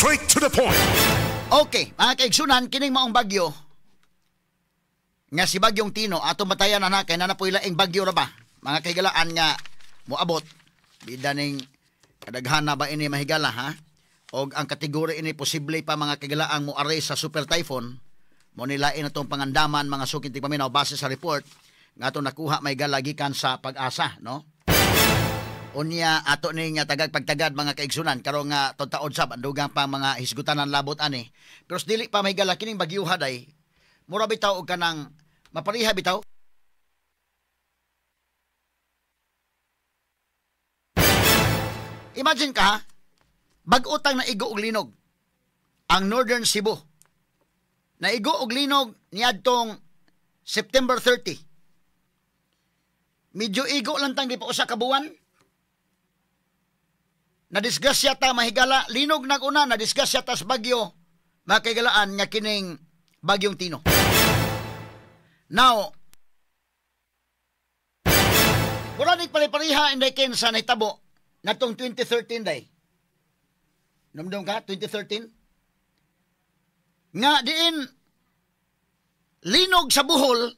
Straight to the point. Okay, mga kaigsunan, kining maong bagyo nga si Bagyong Tino, atong batayan na kay na napoy laing bagyo ra ba, mga kahigalaan, nga moabot. Bida ning kadaghana ba ini, mahigala, ha? Og ang kategorya ini posible pa, mga kahigalaan, mo aray sa super typhoon. Mo nilain na tong pangandaman, mga suking tigpaminaw, base sa report nga atong nakuha, may gikan sa Pag-asa, no? Unya ato ning tagag pagtagad, mga kaigsunan, karon nga taod sab ang dugang pa mga hisgutanan labot ani. Pero dili pa, may gala, kining bagyuha day mura bitaw og kanang mapariha bitaw. Imagine ka ha, bag-o tang naigo og linog ang Northern Cebu. Naigo og linog niadtong September 30. Medyo igo lang tang di pa usa ka buwan. Nadisgrasya ta, mahigala, linog naguna, nadisgrasya ta sa bagyo, mga kahigalaan, nga kining Bagyong Tino. Now, mura ni pare-pareha, Inday Ken, sa nahitabo natong 2013 day. Numdum ka, 2013? Nga diin linog sa Bohol,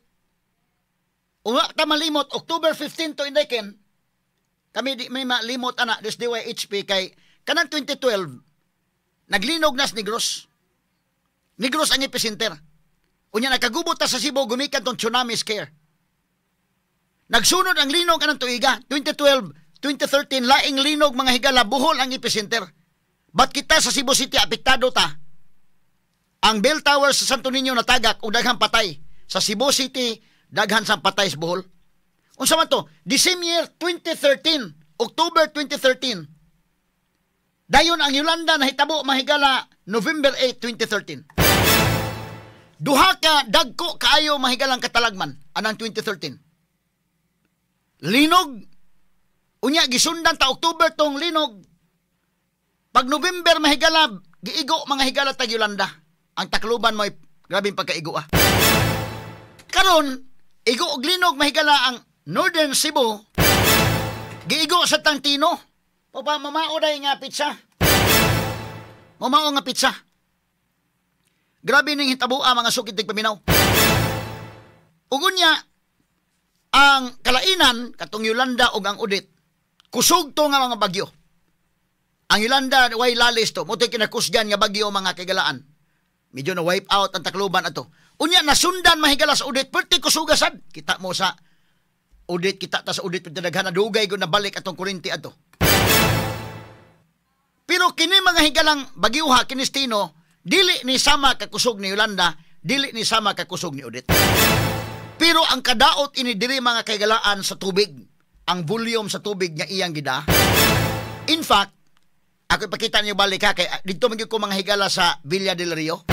uwa ta malimot, October 15 to, Inday Ken, kami di may malimot ana this DYHP kay kanang 2012 naglinog nas Negros. Negros ang epicenter. Unya nakagubot ta sa Cebu gumikan tong tsunami scare. Nagsunod ang linog anang tuiga, 2012, 2013, laing linog, mga higala, Bohol ang epicenter. But kita sa Cebu City apektado ta. Ang bell tower sa Santo Niño natagak ug daghang patay. Sa Cebu City daghan sang patay sa Bohol. Unsa man to? The same year, 2013, October 2013. Dayon ang Yolanda nahitabo, mahigala, November 8, 2013. Duha ka dagko kaayo, mahigalang katalagman anang 2013. Linog, unya gisundan ta October tong linog. Pag November, mahigala, giigo, mga higala, tag Yolanda. Ang Tacloban mo'y grabing pagkaigo ah. Karon, igo og linog, mahigala, ang Northern Cebu, giigo sa Tantino. O pa, mamao day nga pizza. Mamao nga pizza. Grabe ning hitabua, mga sukit paminaw. Ug unya, ang kalainan katong Yolanda ug ang Odette, kusog to nga mga bagyo. Ang Yolanda way lalis to, mo kinakusgan nga bagyo, mga kagalaan. Medyo na wipe out ang Tacloban ato. Unya nasundan, mahigala, sa Odette, perti kusuga sad. Kita mo sa Odette, kita ta sa Odette perti daghan na dugay gud nabalik atong kuryente ato. Pero kini, mga higalang bagyuha, kini Tino, dili ni sama kakusog ni Yolanda, dili ni sama kakusog ni Odette. Pero ang kadaot ini diri, mga kaigalaan, sa tubig, ang volume sa tubig nga iyang gida. In fact, ako ipakita niyo balik ha, kay dito man gyud ko, mga higala, sa Villa del Rio.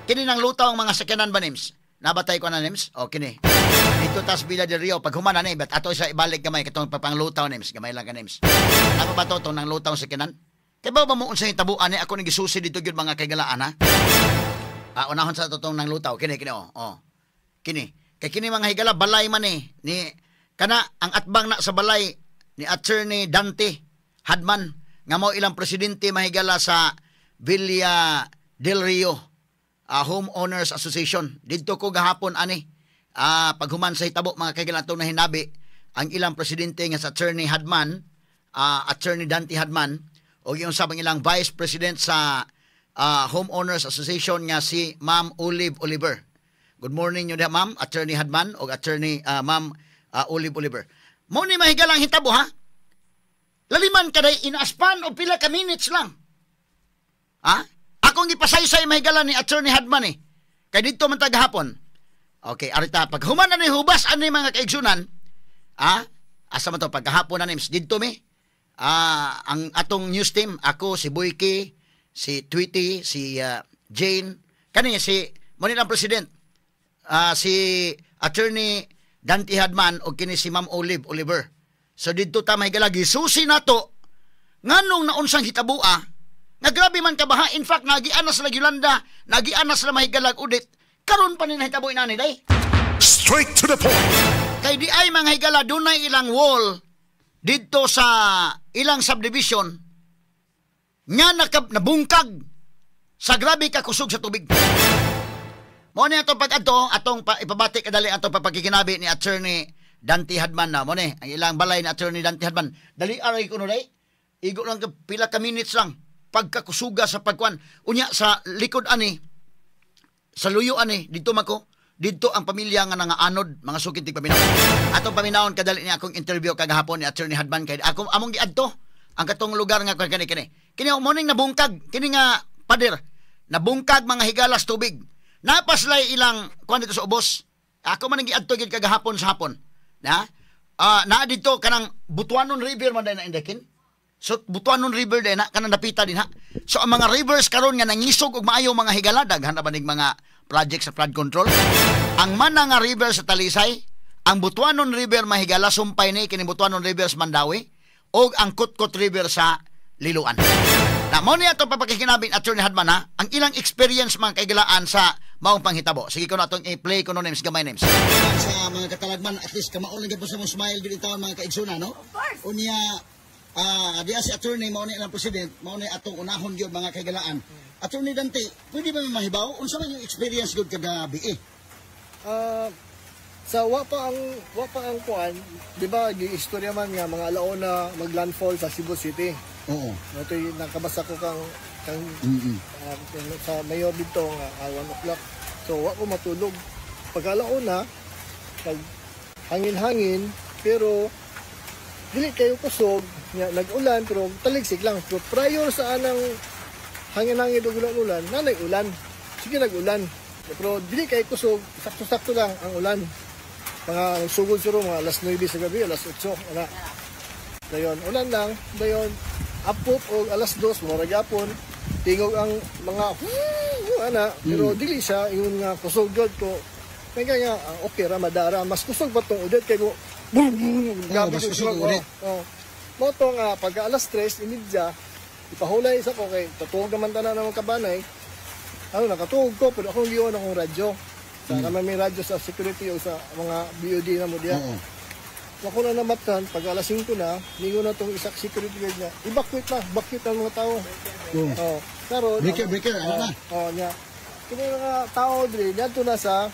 Kini nang lutaw ang mga sakyanan ba, Nims? Nabatay ko na, Nims? O, kini. Dito tas Villa del Rio, pag human na ni, but ato sa ibalik gamay katong papanglutaw, Nims. Gamay lang ka, Nims. Ano ba to, tong nang lutaw sa sakyanan? Kay ba ba mo unsa yung tabuan ni ako ning gisusi dito gyud, mga kaigalaan, ha? Ah, unahon sa totong nang lutaw kini kini oh. Oh. Kini. Kay kini, mga higala, balay man eh ni kana ang atbang na sa balay ni Attorney Dante Hadman nga mao ilang presidente, mahigala, sa Villa del Rio Homeowners Association. Didto ko gahapon ani paghuman sa hitabo, mga kaigalaan, atong nahinabi ang ilang presidente nga sa Attorney Hadman, Attorney Dante Hadman, o yung sabang ilang vice president sa Homeowners Association nga si Ma'am Olive Oliver. Good morning nyo diha, Ma'am, Attorney Hadman o Attorney Ma'am Olive Oliver. Mo ni mahigalang hitabo ha. Laliman kaday in a span o pila ka minutes lang. Ha? Akong gipasaysay, mahigala, ni Attorney Hadman eh. Kay dito man tagahapon. Okay, arita pag human na ni hubas ani, mga kaigsunan, ha? Asa man to pagkahapon na ni didto mi? Ang atong news team, ako, si Boyke, si Tweety, si Jane, kani si mo ang president, si Attorney Dante Hadman o kini si Ma'am Olive Oliver. So didto ta, mahigala, gisusi nato nganong naunsang hitabua nga grabe man kabaha. In fact, nagian na sila Yolanda, nagian na sila, mahigalag, Odette. Karon pa ni nahitabo inani day. Straight to the point. Kay di ay, mga higala, dunay ilang wall didto sa ilang subdivision. Nga nabungkag sa grabe ka kusog sa tubig. Mo ni atong pag-adto, atong ipabati kadali atong pagpakikinabi ni Attorney Dante Hadman na. Mo ni ang ilang balay ni Attorney Dante Hadman. Dali aray kuno day. Igo lang pila ka minutes lang pagkakusuga sa pagkuan. Unya sa likod ani, sa luyo ani didto mako, didto ang pamilya nga nangaanod, mga sukid tigpaminaw. Atong paminawon kadali ni akong interview kagahapon ni Attorney Hadman kay akong among giadto ang katong lugar nga kani kini. Kini morning nabungkag kini nga pader. Nabungkag, mga higalas, tubig. Napaslay ilang kuan dito sa ubos. Ako man ang giadto gid kagahapon sa hapon. Na? Naa dito kanang Butuanon River man day na indekin. So Butuanon River day na kanang napita din ha. So ang mga rivers karon nga nangisog og maayo, mga higala, daghan na banig mga project sa flood control. Ang mana nga river sa Talisay, ang Butuanon River, mahigala, sumpay ni kini Butuanon River sa Mandaue ug ang Kutkot River sa Liloan. Na mo ni atong papakikinabing Attorney Hadman ha, ang ilang experience, mga kaigalaan, sa maong panghitabo. Sige ko na atong i-play ko no names gamay names. Sa mga katalagman, at least kamao lang gyud po sa mo smile din taon, mga kaigsuna, no? Of course. Unya diya si attorney mao ni ilang president, mao ni atong unahon gyud, mga kaigalaan. Attorney Dante, pwede ba mahibaw unsa man yung experience gyud kagabi eh? Sa wa pa ang kuan, di ba gi-istorya man nga mga alauna maglandfall sa Cebu City. Oo. No, ito'y nakabasa ko kang kang sa mayor dito nga 1 o'clock. So wa ko matulog. Pag alauna pag hangin-hangin pero dili kayo kusog nya, nag-ulan pero taligsik lang. Pero prior sa anang hangin-hangin ug ulan-ulan, nanay ulan. Sige nag-ulan. Pero dili kay kusog, sakto-sakto lang ang ulan. Mga sugod siguro mga alas 9 sa gabi, alas 8, ana. Dayon, ulan lang, dayon apot og alas 2, mura gyapon. Tingog ang mga whoo, ana, pero dili siya ingon nga kusog gyud ko. Kaya nga okay ra madara, mas kusog pa tong Odette kay ko boom boom. Oo, mas kusog ang Odette. Oh. Mo to nga pagka alas 3:30, ipahulay sa ko kay tutuog naman tanan ng kabanay. Ano, nakatuog ko pero akong giyon akong radyo. Sa naman may radyo sa security o sa mga BOD na mo diya. Oo. Ako na namatan, pag alas 5 na, ningo na tong isang security guard niya, evacuate na, evacuate ang mga tao. Oo. Oh, karon Breaker, breaker, ano na? Oh, niya. Kini mga tao diri niadto na sa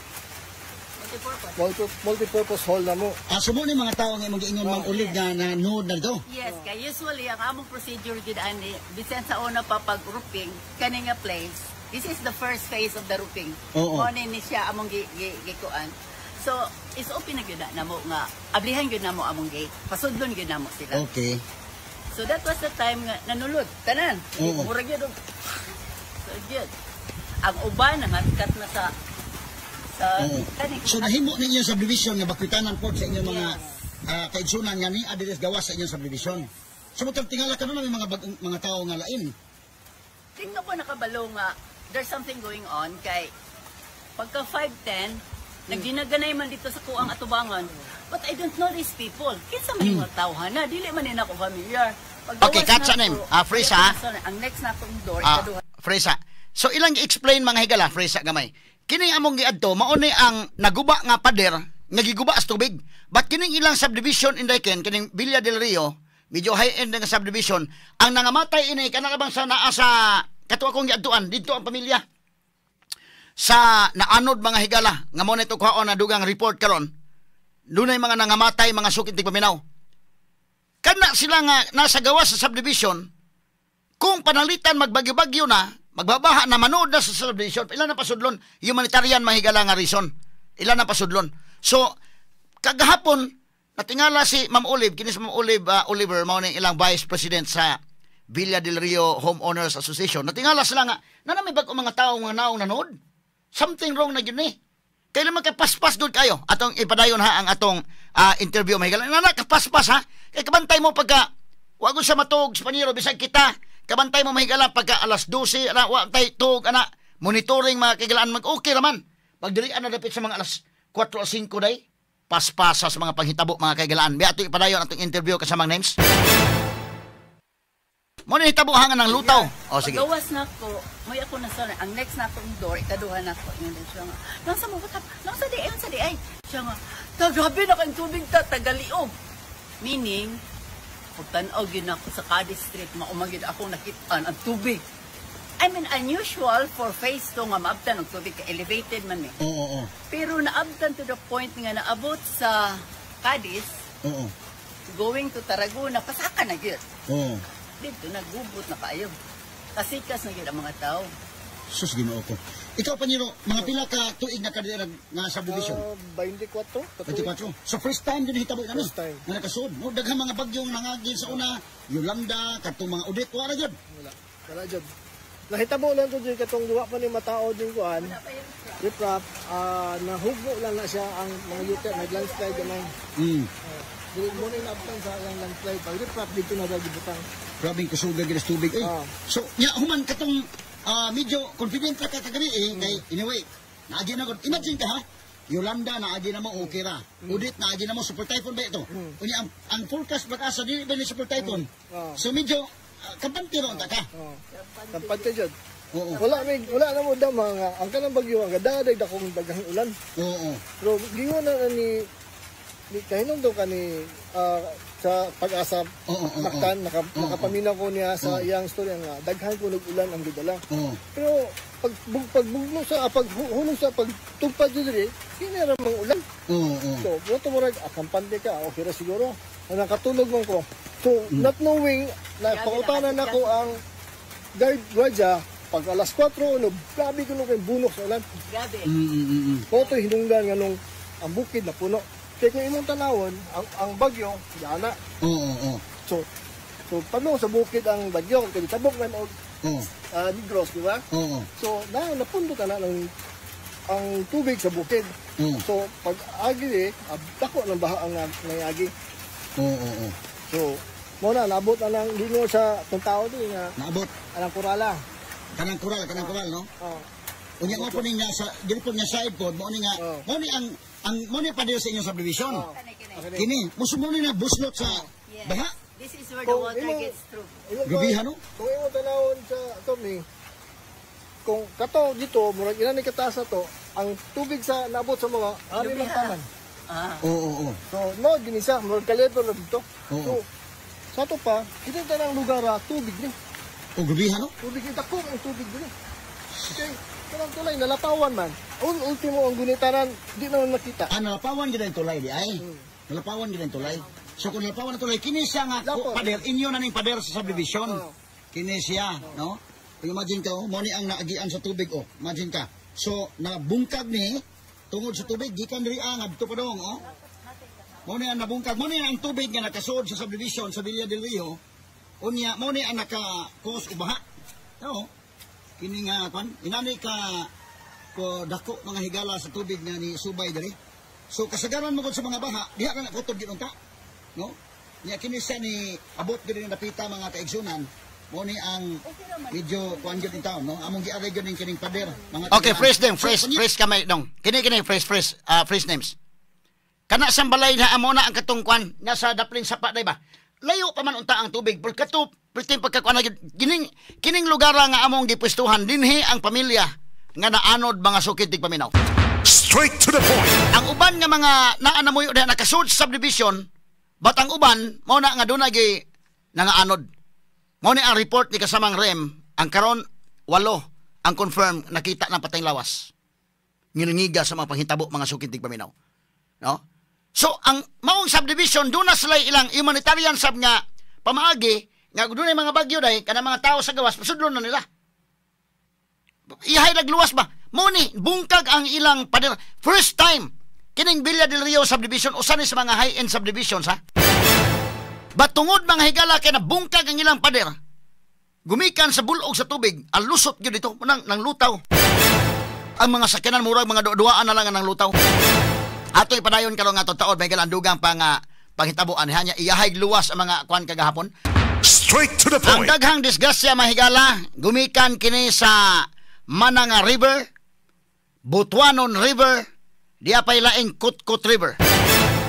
multi-purpose hall na mo. Ah, sumo ni mga tao nga imong giingon, Ma'am Ulig, nga na nuod na dito. Yes, kay usually ang among procedure gid ani bisan sa una pa pag roofing kani nga place. This is the first phase of the roofing. Oo. Mo ni ni siya among gi, gi, gikuan. So, is open na gyud na namo nga ablihan gyud namo among gate. Pasudlon gyud namo sila. So that was the time nga nanulod tanan. Oo. Mura gyud so gyud. Ang uban nangatkat na sa sa kani. So nahimo ninyo subdivision nga bakwitanan po sa inyong mga kaigsunan nga ni adres gawas sa inyong subdivision. So mo tingala karon may mga bagong mga tao nga lain. Tingnan ko nakabalo nga there's something going on kay pagka 5:10 nagdinaganay man dito sa kuang atubangan, but I don't know these people. Kinsa man yung mga tawhan na dili man nila ako familiar. Paggawas Okay, cut sa na name. ko, Freeze, ah. ang next na akong door, ikaduha. Fresa. So ilang i-explain, mga higala, fresa gamay. Kini among giadto mao ni ang naguba nga pader nga giguba sa tubig. But kining ilang subdivision in Daiken, kining Villa del Rio, medyo high-end nga subdivision, ang nangamatay ini kanang bang sa naa sa kato akong giadtuan didto ang pamilya. Sa naanod, mga higala, nga mo na ito kuhaon na dugang report karon. Dunay mga nangamatay, mga sukit paminaw. Kana sila nga nasa gawas sa subdivision, kung panalitan magbagyo-bagyo na, magbabaha na, manood na sa subdivision, ilan na pasudlon? Humanitarian, mahigala, nga reason. Ilan na pasudlon. So, kagahapon, natingala si Ma'am Olive, kini si Ma'am Olive Oliver, mao ni ilang vice president sa Villa del Rio Homeowners Association. Natingala sila nga, na may bago mga tao nga naong nanood. Something wrong na yun eh. Kailan magkapaspas doon kayo? Atong ipadayon ha ang atong interview, mahigala. Na kapaspas ha. Kay kabantay mo pagka wa sa matug sa paniro bisag kita. Kabantay mo, mahigala, pagka alas 12 ana wa tay tug ana monitoring, mga kaigalaan, mag okay raman. Pag diri na dapit sa mga alas 4 o 5 day paspasa sa mga panghitabo, mga kaigalaan. Biya ato ipadayon atong interview kasamang names. Mo ni hitabo hangan ng lutaw. O sige. Pagawas na ko, may ako na sa ang next na akong door, ikaduha na ko. Yun din siya nga, nasa mo, what hap- nasa di ay, nasa di ay. Siya nga, ta grabe na kang tubig ta, tagaliog. Meaning, Pagtan-aw gyud nako sa Cadiz Street, mao man gyud akong nakitaan ang tubig. I mean, unusual for phase 2 nga maabtan og tubig kay elevated man eh. Oo, oo. Pero naabtan to the point nga naabot sa Cadiz, going to Tarragona, pasaka na gyud. Dito nagubot na kaayo. Kasikas na gyud ang mga tao. Sus, Ginoo ko. Ikaw, Panyero, mga pila ka tuig na kadira nga subdivision? 24 katuig. 24. So first time din hitabo ano? First time. Nga nakasud, no? Daghang mga bagyong nangagi sa una, Yolanda, katong mga Odette, wala gyud. Wala. Wala jud. Nahitabo lang to jud katong duwa pa ni matao din kuan. Riprap, nahugno lang na siya ang mga yuta, nag-landslide gamay. Dili mo na inaabtan sa ilang landslide. Pag riprap dito na daw gibutang. Grabing kusuga gyud sa tubig eh. So, nya human katong medyo confident ra ka kagabi eh kay anyway, naagi na gud. Imagine ka ha. Yolanda naagi na mo okay ra. Odette naagi na mo, super typhoon ba ito? Unya ang forecast pag-asa dili ba ni super typhoon? So medyo kampante ra unta ka. Oh. Kampante jud. Oo. Wala may wala na mo dama nga ang kanang bagyo ang gadaday dakong daghang ulan. Oo. Pero gingon na ni ni kahinom daw kani sa Pag-asa Oo, oo, oo. Mactan nakapaminaw ko niya sa iyang storya nga daghan ko ulan ang gidala. Pero pag pagbugno sa paghunong sa pagtugpad diri, kini ra mang ulan. Oo, oo. So, mo to murag kampante ka, okay ra siguro. Ang nakatulog man ko. So, not knowing na Grabe pangutanan na, nako ang guard guardia pag alas 4 no, grabe kuno kay bunok sa ulan. Grabe. Mo to hinungdan nga nung ang bukid na puno. Kay kung imong tanawon, ang bagyo, yana. Oo, oo. So pano sa bukid ang bagyo kay tabok man og Negros, di ba? Oo. So, na napundo ta na ng ang tubig sa bukid. Oo. So, pag agi eh, dako ng baha ang nangagi. Oo, oo, oo. So, mo na naabot na lang lingon sa tong tao di nga Naabot anang kurala. Kanang kural, no? Oh. Unya mo po niya sa dili po niya side pod mo ni nga mo ni ang mo ni pa sa inyong subdivision. Oh. Kini. Kini muso mo ni na buslot sa baha. This is where the Kung water gets through. Gabihan, no? Kung imong tanawon sa Tommy, kung kato dito, murag ina ni kataas na to, ang tubig sa naabot sa mga ari lang Lubiha. taman. Oo, oo, oo. So, no, gini siya, murag kaleto na dito. Oo. So, sa to pa, kita tanang lugar, tubig ni. O gabihan, no? Tubig ni dako ang tubig ni. Okay, kanang tulay nalapawan man. Ultimo ang gunitanan, di naman makita. Ah, nalapawan gid ang tulay di ay. Nalapawan gid ang tulay. So kung nalapawan ang tulay kini siya nga Lapon. pader inyo na ning pader sa subdivision. Oo. Kini siya, no? Kung imagine ka, oh, mo ni ang naagian sa tubig, oh. Imagine ka. So nabungkag ni tungod sa tubig gikan diri ang adto pa dong, oh. Mo ni ang nabungkag, mo ni ang tubig nga nakasuod sa subdivision sa Villa del Rio. Unya mo ni ang naka-cause og baha. No. Kini nga kwan, inani ka ko dako mga higala sa tubig nga ni subay diri. So kasagaran mo gud sa mga baha, diha ka na kutob gid unta. No? Nya kini siya ni abot gid ni napita mga kaigsunan. Mo ni ang medyo kuan gyud in town, no? Among giaray gyud ning kining pader mga Okay, tigaan. fresh them, So, fresh, fresh kamay dong. Kini kini fresh fresh, fresh names. Kana sa balay na amo na ang katong kwan nasa daplin sapa day ba. Layo pa man unta ang tubig pero kato perting pagkakuan na gyud kining kining lugar nga among gipwestuhan dinhi ang pamilya nga naanod mga sukid tigpaminaw. Straight to the point. Ang uban nga mga naa na moyo diha nakasud sa subdivision, but ang uban mao na nga dunay gi nangaanod. Mao ni ang report ni kasamang Rem, ang karon 8 ang confirm nakita ng patayng lawas. Ngilingiga sa mga panghitabo mga sukid tigpaminaw. No? So ang maong subdivision doon na sila ilang humanitarian sab nga pamaagi nga dunay mga bagyo day kanang mga tao sa gawas pasudlon na nila. Ihay nagluwas ba? Mo ni bungkag ang ilang pader. First time kining Villa del Rio subdivision usa ni sa mga high-end subdivisions ha. But tungod mga higala kay nabungkag ang ilang pader. Gumikan sa bulog sa tubig, ang lusot gyud ito nang lutaw. Ang mga sakyanan murag mga duaan na lang ang lutaw. Ato ipadayon karon nga taod may galandugang pa nga panghitabuan hanya iyahay luwas ang mga kuan kagahapon. Straight to the Ang point. daghang disgrasya mahigala gumikan kini sa Mananga River, Butuanon River, diya pa'y laing Kutkut River.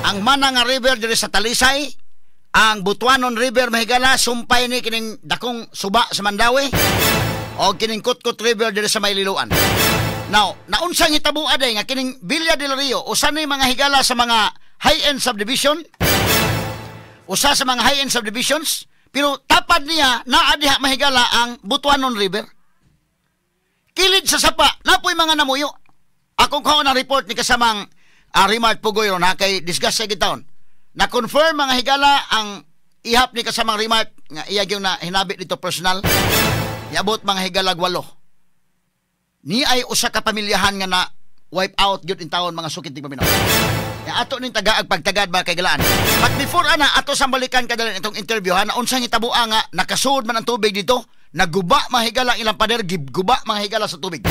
Ang Mananga River diri sa Talisay, ang Butuanon River mahigala sumpay ni kining dakong suba sa Mandaue o kining Kutkut River diri sa Mayliloan. Now, naunsang hitabo aday nga kining Villa del Rio usa ni mga higala sa mga high-end subdivision. Usa sa mga high-end subdivisions, pero tapad niya naa diha, mahigala, ang Butuanon River. Kilid sa sapa, napoy mga namuyo. Akong kuha ng report ni kasamang Rimart Pugoy ron ha, kay discuss sa gitaon. Na-confirm, mga higala, ang ihap ni kasamang Rimart nga iya gyud na hinabi dito personal. Yabot, mga higalag, walo. Ni ay usa ka pamilyahan nga na wipe out gyud in taon, mga sukit ni paminaw. Ya ato ning tagaag pagtagad, mga kaigalaan. But before ana, ato sang balikan kadali itong interview ha, na unsang hitabo nga nakasud man ang tubig dito, naguba, mga higala, ang ilang pader, giguba, mga higala, sa tubig.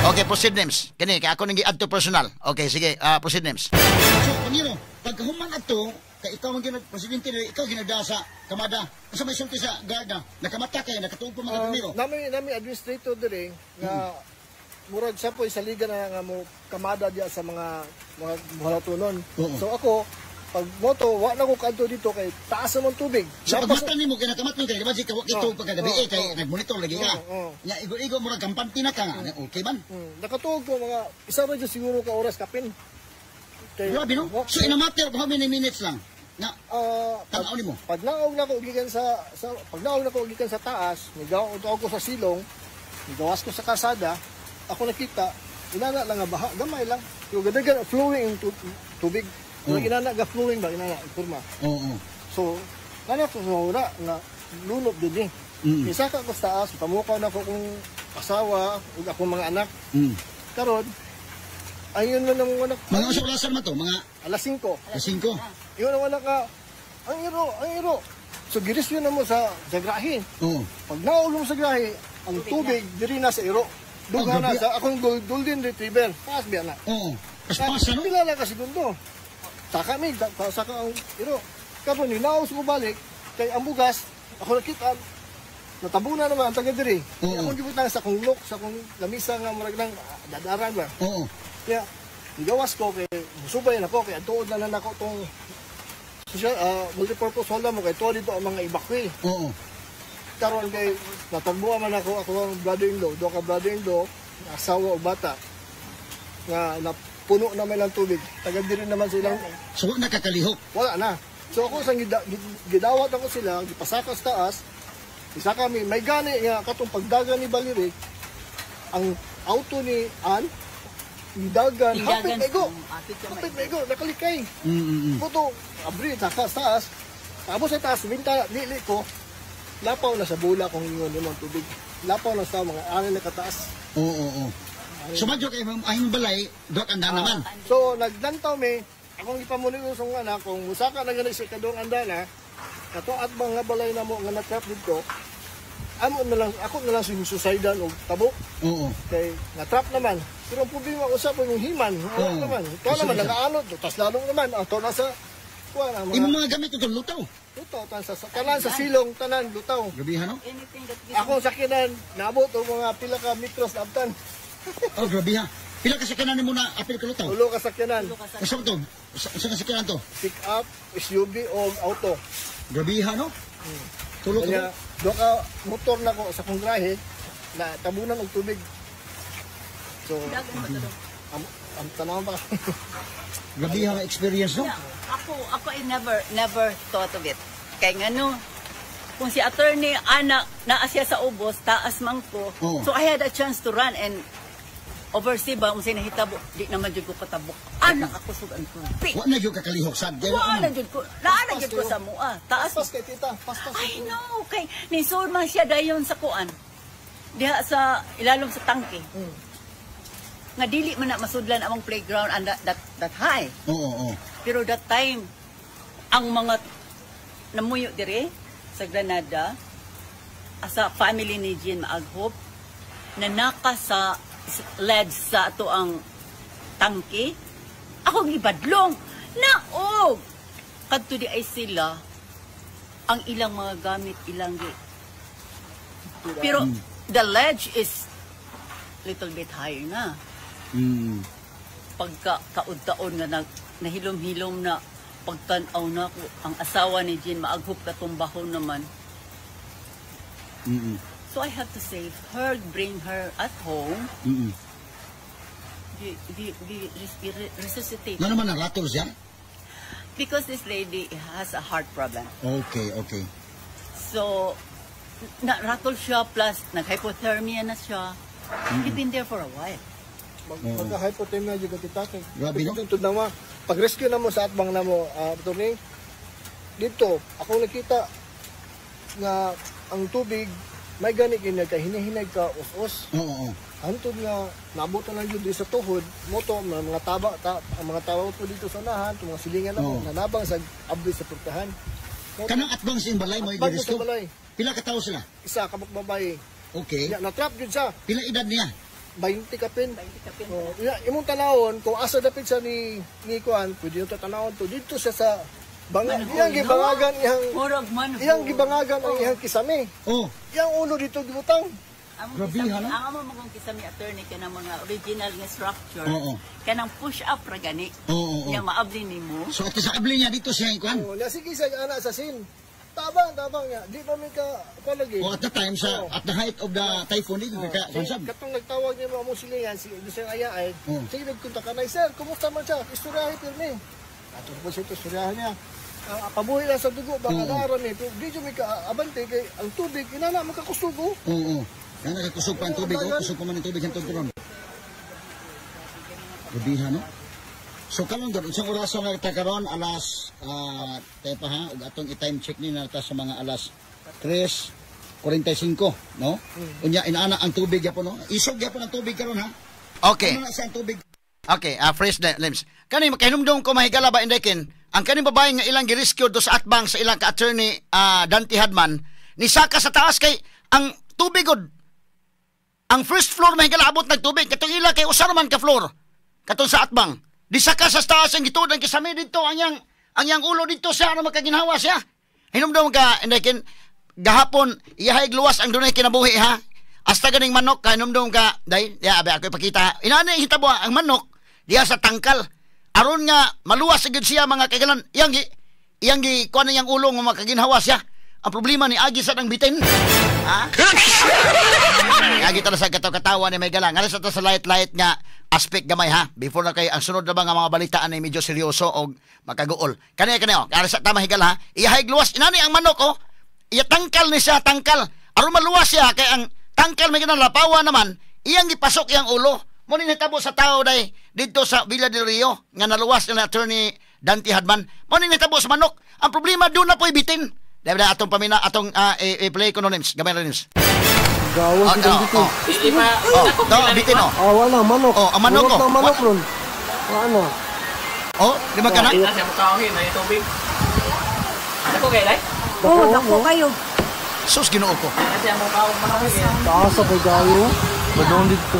Okay, proceed names. Kini kay ako ning gi-add to personal. Okay, sige, proceed names. So, Paniro, pagkahuman adto, kay ikaw ang ginag presidente diri, ikaw ginada sa kamada. Unsa may sulti sa guard na nakamata kay nakatuog pa mga primero? Nami administrator dire nga murag siya po sa liga na nga mo kamada diya sa mga buhalatunon. So ako pag moto wa na ko kadto dito kay taas naman tubig. So pag mata nimo kay nakamat kay di ba ka wa kito pagkagabi eh, kay nagmonitor lagi ka. Oo. Nya igo-igo murag kampante na ka nga. Okay man. Nakatuog ko mga isa ra jud siguro ka oras kapin. Kay, Grabe, no? So in a matter of how many minutes lang na pag, tan-aw nimo? Pag naog na ko gikan sa taas, nigaw ako sa silong, nigawas ko sa kasada, ako nakita inana lang nga baha, gamay lang. Pero gadagan flowing ang tubig. Inana ga flowing ba inana kurma. Oo. So, kana ko sa nga lunop din eh. Isaka ko sa taas, pamukaw na ko kung asawa ug akong mga anak. Karon, ayun man ang anak. Mga usa orasan man to, mga Alas 5. Alas 5. Yun ang anak ka, ang iro, ang iro. So girisyo na mo sa grahe. Pag naulong sa grahe, ang tubig diri na sa iro. Duga Oh, na grabe. sa akong golden retriever. Taas biya na. Oo. Paspas ano? Pila lang ka segundo. Saka mi, saka ang iro. Karon hinaos ko balik kay ang bugas, ako nakita natabunan naman ang taga diri. Akong gibutang sa akong look, sa akong lamisa nga murag lang dadaran ba. Kaya gigawas ko kay musubay na ko kay tuod na lang nako tong social multipurpose hall na mo kay tuod dito ang mga evacuee. Karon kay natagbuan man ako ako ang brother-in-law, do ka brother-in-law, asawa o bata nga napuno naman ng tubig. Taga diri naman silang So wa nakakalihok. Wala na. So ako sang gidawat ako sila, gipasaka sa taas. Isa kami, may gani nga katong pagdagan ni Valerie, ang auto ni Ann, gidagan, hapit Gidagan. na igo. Hapit ka Hapit na igo, nakalikay. Puto, abri, saka sa taas. Tapos sa taas, binta, lili ko, lapaw na sa bula kung ingon mo ang tubig. Lapaw na sa mga ani na kataas. Oo, oo, oo. So madyo kay ang balay, dot ang naman. So, naglantaw mi, akong ipamunito sa mga anak, kung musaka na ganun sa ikadong andana, kato at mga balay na mo nga natrap dito, amo na lang, ako na lang sinususaydan og tabok, kay natrap naman. Pero ang problema usap yung himan, wala naman. Ikaw naman, Isa-isa. nakaanod, tas lalong naman, ato na sa, kuha na, mga Imong mga gamit ito lutaw. lutaw, tan sa, tanan sa silong, tanan, lutaw. Grabe no? Anything that we Akong sakinan, naabot og mga pila ka metros na abtan. Oh, grabe ha. Pila ka sakyanan nimo na apil ka lutaw? Tulo ka sakyanan, Asa to? Sa ka sakyanan to? Pick up, SUV o auto. Grabe ha, no? Tulo ka. Kanya, do ka motor na ko sa kong grahe na tabunan og tubig. So, Dagan mo to. Ang tanaw ba? Grabe ha nga experience, no? Yeah, ako I never thought of it. Kay ngano, kung si attorney ana naa siya sa ubos, taas man ko. Oo. So I had a chance to run and oversee ba kung sinahitabo, di naman jud ko katabok. Anak ako sug ang tubig. Wa na gyud kakalihok sad. Wa na jud ko, naa na jud ko sa mua. Taas. Paspas kay tita, paspas. I know, kay nisud man siya dayon sa kuan. Diha sa ilalom sa tangke. Nga dili man na masudlan among playground and that high. Oo, oo. Pero that time, ang mga namuyo dire sa Granada, asa family ni Jean Maaghop, na naka sa ledge sa ato ang tangke, ako gibadlong, naog! Kadto di ay sila, ang ilang mga gamit ilang gi. Pero the ledge is little bit higher na Pagka kaud-taon nga nag, nahilom-hilom na pagtan-aw na ko ang asawa ni Jean Maaghop katumbahon naman. So I have to save her, bring her at home, di, di, di, resuscitate. Nga naman ang ratol siya. Because this lady has a heart problem. Okay. So, na-rattle siya plus nag-hypothermia na siya. He been there for a while. Magka-hypothermia jud ka tita. Grabe, no? Dito na ma. Pag rescue na mo sa atbang na mo, attorney, dito ako nakita nga ang tubig may gani kini kay hinahinay ka us-us. Oo, oo. Hantod nga naabot na lang jud di sa tuhod, moto mga taba ta, ang mga tao po dito sa unahan, itong mga silingan na mo, nanabang sa abli sa purtahan. Kanang atbang sa imbalay mo Atbang sa i-rescue? balay. Pila ka tawo sila? Isa kabuk babae. Okay. Ya, na-trap jud siya. Pila edad niya? 20 kapin. 20 kapin. Oh, ya, imong tanawon kung asa dapit siya ni kuan, pwede yung tanawon to dito siya sa banga, iyang gibangagan iyang Murag manhole. iyang gibangagan ang iyang kisame. Oh, Iyang ulo dito gibutang. Ang Grabe, kisame, hala. ang amo mga kisame attorney kanang mga original nga structure. Oo. Kanang push up ra gani. Oo. Nya maabli nimo. So at sa abli niya dito siya ikuan. Oh, nya sige siya ana sa sin. Tabang tabang niya. Di pa mi ka kuan lagi. Oh, at the time sa Oo. at the height of the typhoon dito ka So, sab. katong nagtawag niya mga among silingan, si Bisang Aya ay, Oo. sige nagkunta ka na, sir, kumusta man siya? Istoryahe pirmi. Ato po siya ito, istoryahe niya. Pabuhi lang sa dugo, baka Oo. naara ni. Pero di siya may kaabante kay ang tubig, inana, makakusog oh. Oo. Kaya nakakusog pa ang tubig, oh, kusog pa man ang tubig hantod karon. Grabihan, no? So karon gud unsang oras nga ta karon alas tepa ha ug atong i-time check ni na ta sa mga alas 3:45, no? Unya inaana ang tubig gyapon, no? Isog gyapon ang tubig karon ha. Okay. Ano na siya ang tubig? Okay, fresh na limbs. Kani kahinumdum ko mahigala ba indekin, ang kaning babae nga ilang girescue do sa atbang sa ilang ka-attorney Dante Hadman, nisaka sa taas kay ang tubig gud. Ang first floor mahigala abot nagtubig katong ila kay usa man ka floor. Katong sa atbang. Disaka sa taas ang gituod ang kisame didto ang yang ulo didto siya ano makaginhawa siya. Hinumdum ka indekin gahapon iyahay luwas ang dunay kinabuhi ha. Hasta ganing manok ka hinumdum ka day ya abe ako ipakita. Inani hitabo ang manok diya sa tangkal. Aron nga maluwas sa gid siya mga kaigalan. Iyang gi kuan na iyang ulo nga makaginhawa siya. Ang problema ni agi sa nang bitin. Ha? Agi ta sa kataw-katawa ni may galang. Nga sa ta sa light-light nga aspect gamay ha. Before na kay ang sunod na ba nga mga balitaan ay medyo seryoso og makaguol. Kani kani oh, ara sa tama higala ha. Iyahay luwas inani ang manok oh. Iya tangkal ni siya tangkal. Aron maluwas siya kay ang tangkal may ganang lapawa naman, iyang gipasok iyang ulo. Mo ni nahitabo sa tao day didto sa Villa del Rio nga naluwas ni attorney Dante Hadman. Mo ni nahitabo sa manok. Ang problema doon na po'y bitin. Dahil na atong pamina atong i-play ko no names. Gamay ra names. Gawas Oh, oh, oh. Oh, do, bitin oh. Ah, wala, manok. Oh, ang manok, Manok oh. na manok ron. Ano? Oh, di ba kana? Oh, dako kayo. Sus Ginoo ko. Taas sa pagkayo. Badong dito.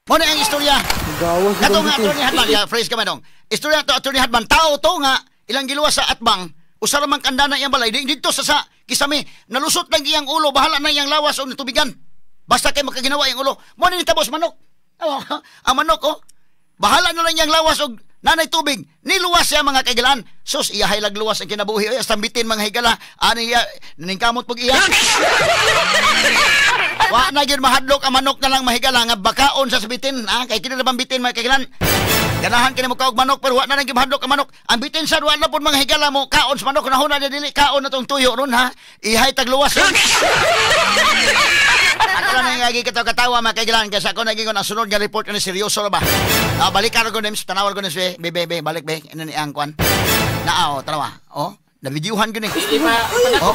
Mo ni ang istorya. Gawas Kato nga attorney Hadman, ya fresh ka man dong. Istorya to attorney Hadman, tao to nga ilang giluwas sa atbang, usa ra man kandana iyang balay didto sa kisame, nalusot lang iyang ulo, bahala na iyang lawas o natubigan. Basta kay makaginawa iyang ulo. Mo ni tabos manok. Oh, ang manok oh. Bahala na lang iyang lawas og nanay tubig. Niluwas siya mga kaigalaan. Sus, iyahay lagluwas ang kinabuhi. Oy, hasta bitin mga higala. Ani iya, naningkamot pag iya. Wa na gyud mahadlok ang manok na lang mahigala nga bakaon sa bitin, ha? Kay kini na bang bitin mga kaigalan? Ganahan kini mo kaog manok pero wa na lang gyud mahadlok ang manok. Ang bitin sa wa na pud mga higala mo kaon sa manok nahuna na dili kaon na tong tuyo ron ha. Ihay tagluwas. Ako lang nang agi katawa mga kaigalan kasi ako naging ang sunod nga report ni seryoso ra ba. Balik ko names tanawar ko names be be be balik be ano ni ang kwan. Naa oh tanawa. Oh, nabidyuhan gyud ni. Oh.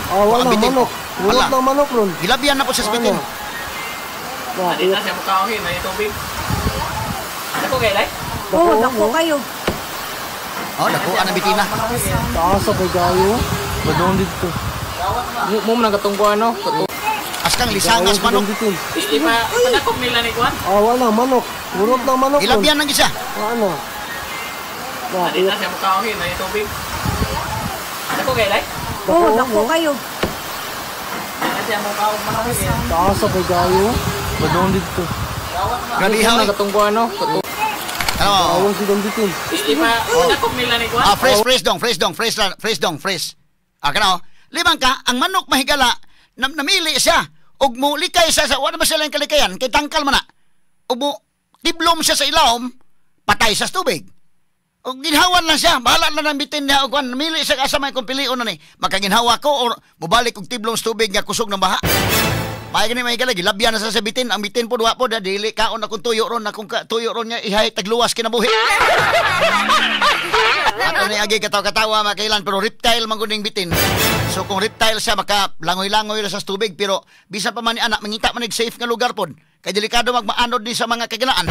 Ah, wala, Ang bitin. manok. Wala. Manok na manok ron. Gilabian na po sa bitin. Oh, dako kayo. Oh, dako ang bitina. Taas sa pagkayo. Badong dito. Askang lisangas manok. Ah, wala, manok. Manok na manok ron. Gilabian lang siya. Ano? Oh, dako kayo. Taas sa pagkayo. Badong dito. Grabe ha. Tanawa. Gawas si bitin. Ah, fresh, fresh dong, fresh dong, fresh, fresh dong, fresh. Ah, kana oh. Limang ka, ang manok mahigala, namili siya. Ug mulikay siya sa, wala ba siya lang kalikayan, kay tangkal man na. Ug mo, tiblom siya sa ilawom, patay sa tubig. Og ginhawan lang siya, bahala na ng bitin niya og kuan, mili sa asa may kung pilion na ni. Makaginhawa ko or mobalik og tiblong sa tubig nga kusog ng baha. May gani may gala gilabyan na sa bitin, ang bitin po duha po da dili kaon akong tuyo ron, akong tuyo ron nga ihay tagluwas kinabuhi. Ato ni agi katawa-katawa makailan pero reptile man gud ning bitin. So kung reptile siya maka langoy-langoy ra sa tubig pero bisan pa man ni anak mangita man nig safe nga lugar pod. Kay delikado magmaanod ni sa mga kagilaan.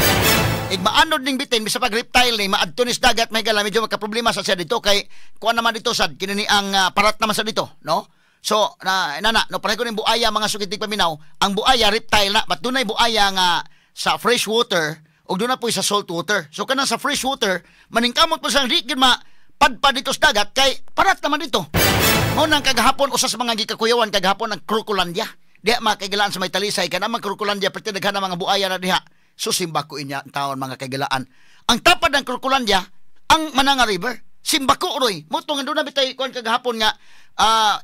Ig maanod ning bitin bisan pag reptile ni maadto ni sa dagat may gala medyo magkaproblema sa siya dito kay kuan naman dito sad kini ni ang parat naman sa dito, no? So na nana no pareho ning buaya mga sukitig paminaw, ang buaya reptile na but dunay buaya nga sa fresh water ug doon na po sa salt water. So kanang sa fresh water, maningkamot po sa di gid mapadpad dito sa dagat kay parat naman dito. Mao nang kagahapon usa sa mga gikakuyawan kagahapon ang Crocolandia. Diha mga kaigalaan sa may Talisay kanang mga Crocolandia perti daghan ang mga buaya na diha. Susimba ko inya ang taon mga kaigalaan. Ang tapad ng Crocolandia ang Mananga River. Simbako roy. Mo nga doon na bitay kuan kagahapon nga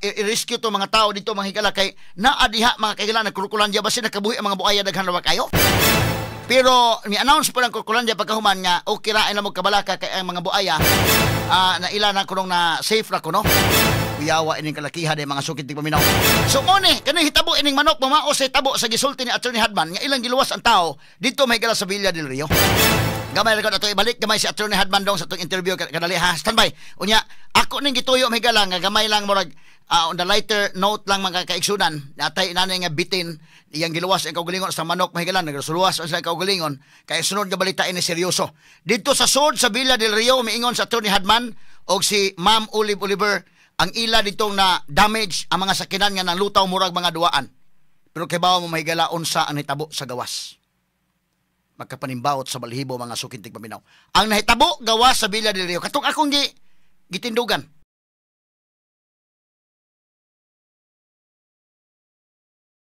i-rescue to mga tao dito mga higala kay naa diha mga kaigalaan ng Crocolandia basin nakabuhi ang mga buaya daghan ra kayo. Pero ni-announce po ng Crocolandia pagkahuman nga okay ra na mo kabalaka kay ang mga buaya na ila na kunong na safe ra kuno. Kuyawa ining kalakihan di mga sukit di paminaw. So mo ni kani hitabo ining manok mamao sa hitabo sa gisulti ni Attorney Hadman nga ilang giluwas ang tao dito may sa Villa del Rio. Gamay ra ato ibalik gamay si Attorney Hadman dong sa atong interview kadali ha. Standby. Unya ako ning gituyo may gala nga gamay lang murag on the lighter note lang mga kaigsunan. Natay inanay nga bitin iyang giluwas ang kaugalingon sa manok mahigala nagsuluwas ang kaugalingon kay sunod nga balita ini seryoso. Didto sa sud sa Villa del Rio miingon sa Attorney Hadman og si Ma'am Olive Oliver ang ila ditong na damage ang mga sakinan nga nalutaw murag mga duwaan. Pero kay bawo mo mahigala unsa ang nahitabo sa gawas. Magkapanimbawot sa balhibo mga sukintig paminaw. Ang nahitabo gawas sa Villa del Rio katong akong gitindugan.